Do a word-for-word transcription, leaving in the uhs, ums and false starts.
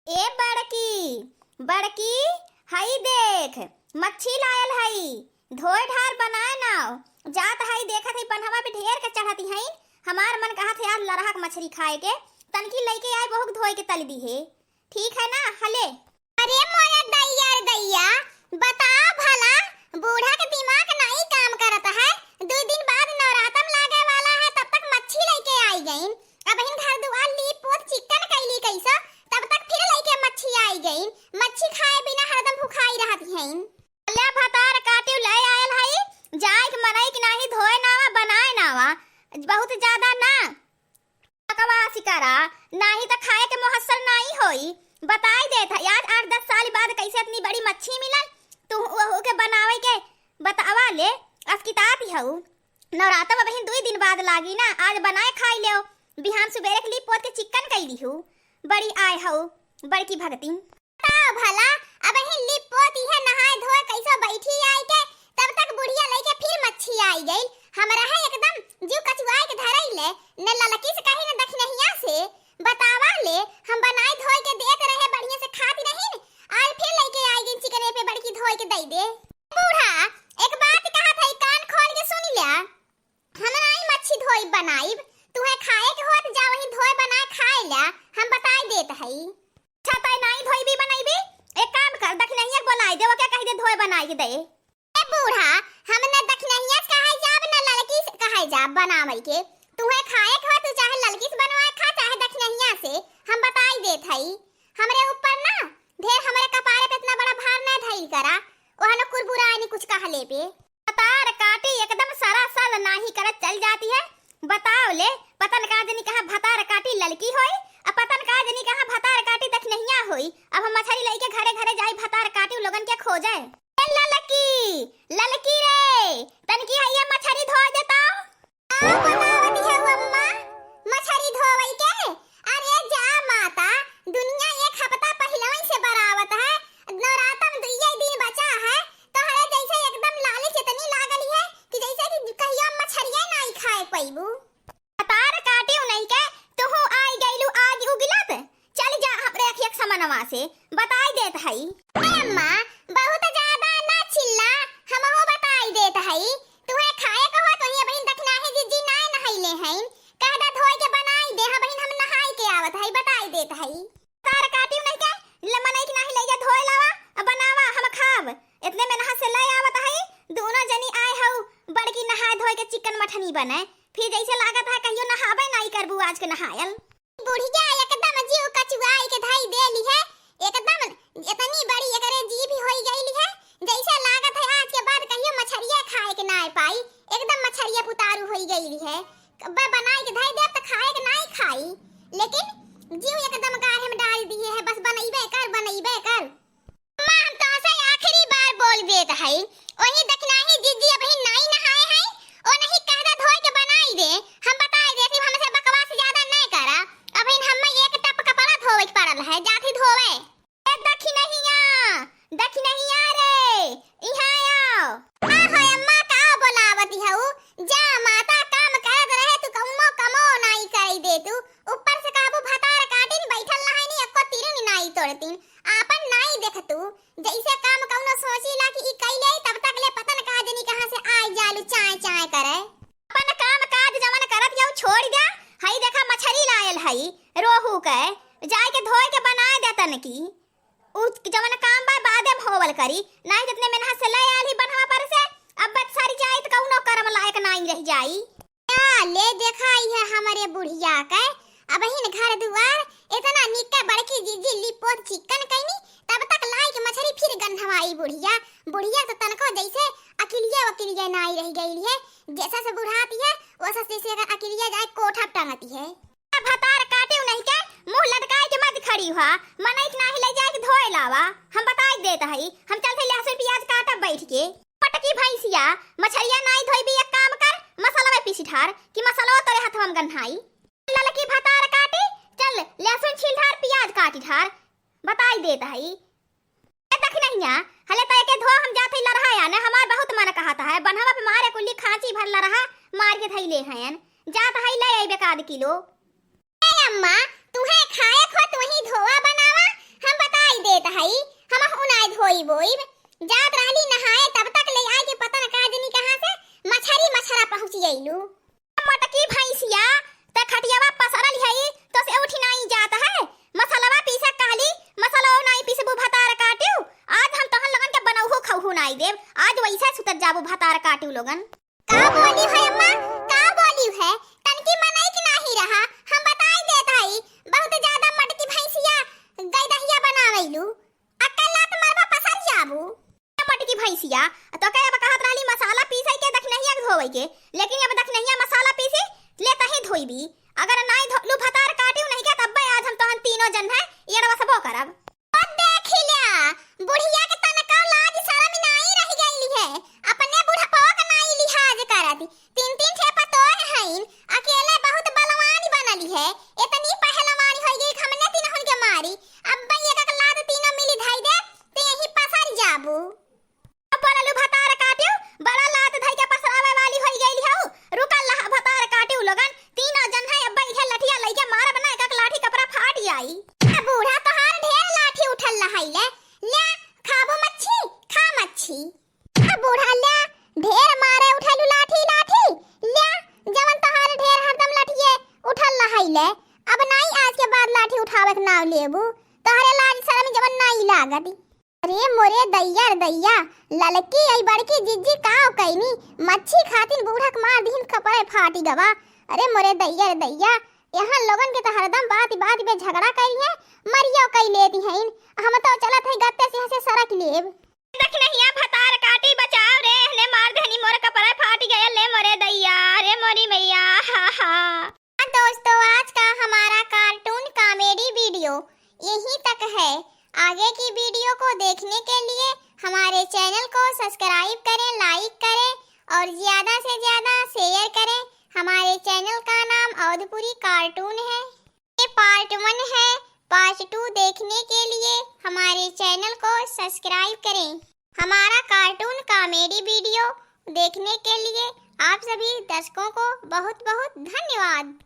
ए बड़की, बड़की, हई देख, मच्छी लायल हई, धोए ढार बनाए नाव। जात हई, देखत हई, बनहवा पे ढेर के चढ़ती हई। हमार मन कहत है आज लरहा के मछरी खाए के, तनकी लइके आए, बहुक धोए के तल दी है। ठीक है ना, हले। अरे मोरे दैया रे दैया, बताओ भला, बूढ़ा के दिमाग नाई काम करत है। दुई दिन बाद नवरातम लागे वाला है, तब तक मच्छी लइके आई गईन। अबहिन घर दुआर लीप पोत चिक्कन कइली कइसो, तब तक फिर लइके मच्छी आई गईन। मच्छी खाए बिना हरदम भुखाई रहत हईन। ले भतार काटिउ ले आयल हई, जाए के मनई के नाही धोए नावा, बनाए नावा, बहुत ज्यादा ना। बकवास करा, नाही त खाए के मुहस्सर नाही होई। बताई देत है, आज आठ दस साल बाद कैसे इतनी बड़ी मच्छी मिलल, तू ओहू के बनावे के बतावा ले, अस्कितात हऊ। नवरातम अबहिन दुई दिन बाद लागी ना, आज बनाए खाई लेओ। बिहान सुबेरे के लीप पोत के चिक्कन कई दिहू। बड़ी आए हऊ, बड़की भगतिन। बताओ भला, अबहिन लीप पोत इहे नहाए धोए कैसो बैठी आई के, तब तक बुढ़िया लइके फिर मच्छी आई गइल। हमरा है एकदम जीव कचुआए के धरई ले, न ललकी से कही न दखिनहिया से। बतावा ले, हम बनाई धोए के देत रहे, बढ़िया से खाती रही न, आज फिर लइके आई गई चिकने पे बड़की धोए के दई दे। बूढ़ा, एक बात कहत हई, कान खोल के सुन ल्या। हम नाई मच्छी धोई बनाइब, तुहे खाए के होत जा वही धोए बनाए खाए ल्या, हम बताई देत हई। अच्छा, तै नाई धोई भी बनाई भी, एक काम कर, दखिनहिया के बोलाई दे, वो क्या कही दे धोए बनाई के दे। ए बूढ़ा, हम न दखिनहिया से कहे जाब न लड़की से कहे जाब बनावे के, तुहे खाए के होत तू चाहे लड़की से बनवाए खा चाहे दखिनहिया से, हम बताई देत हई। हमरे ऊपर ना ढेर हमरे कपारे पे इतना बड़ा भार ना धइल करा, ओहनो कुरबुराए नी कुछ कहले पे। भतार काटी एकदम सरासर नाही करत चल जाती है। बताओ ले, पतन का जनी कहाँ भतार काटी ललकी होई, आ पतन का जनी कहाँ भतार काटी दखिनहिया होई। अब हम मछरी लइके घरे घरे जाई, भतार काटी उ लोगन के खोजे। ए ललकी, ललकी रे, तनकी हइया मछरी धोए देता। का बनावत है वो अम्मा? मछरी धोवई के? अरे जा माता, दुनिया एक हफ्ता पहिलवई से बरावत है, नवरातम दुइये दिन बचा है, तोहरे जैसे एकदम लालच इतनी लागल है कि जैसे कि कहियो मछरिये नाई खाए पइबू। भतार काटी उनई के, तुहू आई गइलू आग उगिलत, चल जा हमरे अखिया के समनवा से, बताई देत हई। ए अम्मा, बहुत ज्यादा ना चिल्ला, हमहू बताई देत हई। तुहे खाए के हो, तुही अबहिन दखिनही जिज्जी नाय नहइले हईन। कह दा धोए के बनाई दे, अबहिन हम नहाई के आवत हई, बताई देत हई। भतार काटी उनई के, ले मनई के नाही लइजा धोए लावा, अब बनावा, हम खाब। इतने में नहा से ले आवत हई, दोनों जनी आए हऊ, बड़की नहाए धोए के चिकन मठनी बने। फिर जैसे लागत है कहियो नहाबे नाई करबू आज के नहायल। बुढ़िया एकदम जीव कचुआई के धई देली है, एकदम इतनी बड़ी एकरे जीभ होई गईली है, जैसे लागत है आज के बाद कहियो मछरिया खाए के नाय पाई, एकदम मछरिया पुतारू होई गईली है। ब-, बनाई के धई देब त खाए के नाय खाई, लेकिन जीव एकदम गाढ़े में डाल दिए है, बस बनइबे कर, बनइबे कर। अम्मा, हम तोहसे आखिरी बार बोल देत हई, ओही दखिनही जिज्जी अबहिन नाई नहाए हई, ओ नहीं कहदा धोए के बनाई दे। हम बताई देत हई, हमसे बकवास ज्यादा नाय करा। अबहिन हम्मे एक टप कपड़ा धोवे के पड़ल है, जात ही धोवे। ए दखिनहिया, दखिनहिया रे, इहाँ आओ। का हो अम्मा, का बोलावत हऊ? जा माता, काम करत रहे तू, कउनो कमो नाई करे दे तू। ऊपर से कहबू भतार काटिन बैठल नहाइनी, एको तिरिन नाई तोड़तिन। आपन नाई देख तू, जैसे काम कउनो सोची ला कि ई कइले, तब तक ले पता न कहाँ जनी कहाँ से आइ जालू चाय चाय करे। अपन काम काज जवन करत हऊ छोड़ द्या, हई देखा मछरी लायल हई, रोहू के, जाए के धोए के बनाए द्या तनकी। उ जवन काम बा बादे में होवल करी, नाहीं त इतने मेहनत से ले आयल ही बनवा पर से, अब बत सारी जाए त कउनो करम लायक नाहीं रह जाई। या, ले देखा, ई है हमरे बुढ़िया के। अबहिन घर दुआर इतना निक्का बड़की जिज्जी लिपोत चिक्कन कइनी, तब तक लाई के मछरी फिर गन्हवाई बुढ़िया। बुढ़िया तो तनको जैसे अकिलिया वकिलिया नाई रह गई है। जैसा से बुढ़ाती है, वैसा जैसे अगर अकिलिया जाए कोठा टंगती है। भतार काटे उनही के मुँह लटकाए के मत खड़ी हुआ, मनई के नाहीं ले जाए के धोए लावा। हम बताई देत हई, हम चलते लहसुन प्याज काटब बैठ के। पटकी भैंसिया, मछरिया नाई धोइबी, एक काम कर, मसलवा पीसी ठार, कि मसलवा तोरे हथवा में गन्हाई। ललकी भतार काटी, चल, लहसुन छील ठार, प्याज काटी ठार, बताई देत हई। ए दखिनहिया, हले त एके धो, हम जात हई लरहा आने, हमार बहुत मन कहत है, बनवा पे मारे कुल्ली खांची भर लरहा मार के धइले हयन, जात हई ले अइबे एक आध किलो। ए अम्मा, तुहे खाए खो तुही धोवा बनावा, बोइब, जात रहली नहाए, तब तक ले आए के पता न का जनी कहाँ से मछरी मछरा पहुँच गइलू। मोटकी भैंसिया, ते खटियावा पसरल है, तो से उठी नाई जात है। मसलवा पीसे कहली, मसलवा नाई पीसबू भतार काटियो। आज हम तोहन लोगन के बनौहू खौहू नाई देब। आज वैसे सुतत जाबू भतार काटियो लोगन। का बोली है अम्मा? का बोली है? तनकी मनई की नाही रहा, हम बताई देत हई। बहुत ज्यादा मोटकी भैंसिया गैदहिया बनावैलू। अक्का लात मरबा पसर जाबू। मोटकी भैंसिया, तो के अब कहत रहली मसाला पीसै के दखनहिया धोवै के, लेकिन अब दखनहिया मसाला पीसी ले तही धोइबी। अगर नाई धोलू भतार काटियो नहीं के तब्बे आज हम तोहन तीनों जन है एड़वसबो करब। ओ देखी ल्या, बुढ़िया के तनको लाज शरम नाई रह गइली है, अपने बुढ़पो के नाई लिहाज करत। तीन तीन ठे पतोह हईन, अकेले बहुत बलवान बनली है, इतनी पहलवान होइ गई हमने तीनहुन के मारी। अब एक एक लात तीनों मिली धई दे, ते यही पसर जाबू। बोललू भतार काटियो, बड़ा लात धई के पसरावे वाली होइ गइली हऊ। रुकल रहा भतार काटियो लोगन, तीनों जन है, अब इहे लठिया लइके मारब ना, एक एक लाठी कपड़ा फाट जाई। आ बूढ़ा तोहार ढेर लाठी उठल रहैले, ले खाबू मच्छी, खा मच्छी। आ बूढ़ा ले ढेर मारे उठलू लाठी लाठी, ले जवन तोहार ढेर हरदम लाठिए उठल रहैले, अब नाई आज के बाद लाठी उठावे के नाव लेबू, तोहरे लाज शरम जवन नाई लागत। अरे मोरे दैया रे दैया, ललकी आई बड़की जिज्जी काव कैनी, मच्छी खातिन बूढ़ा के मार दिहिन कपड़े फाटी गवा। अरे मोरे दैया रे दैया, यहाँ लोगन के तो हरदम बात बात पे झगड़ा करी है, मरियो कई लेती हैं। हम तो चलत है गत्ते से यहाँ से सरक लेब। देख नहिया भतार काटी बचाव रे, ने मार देहनी मोर कपड़ा फाटी गया ले मोरे दैया, रे मोरी मैया, हा हा। हाँ दोस्तों, आज का हमारा cartoon comedy video यहीं तक है। आगे की video को देखने के लिए हमारे channel को subscribe करें, like करें और ज़्यादा से ज़्यादा share करें। हमारे channel का नाम अवधपुरी cartoon है। ये part one है, part two देखने के लिए हमारे channel को subscribe करें। हमारा cartoon comedy video देखने के लिए आप सभी दर्शकों को बहुत बहुत धन्यवाद।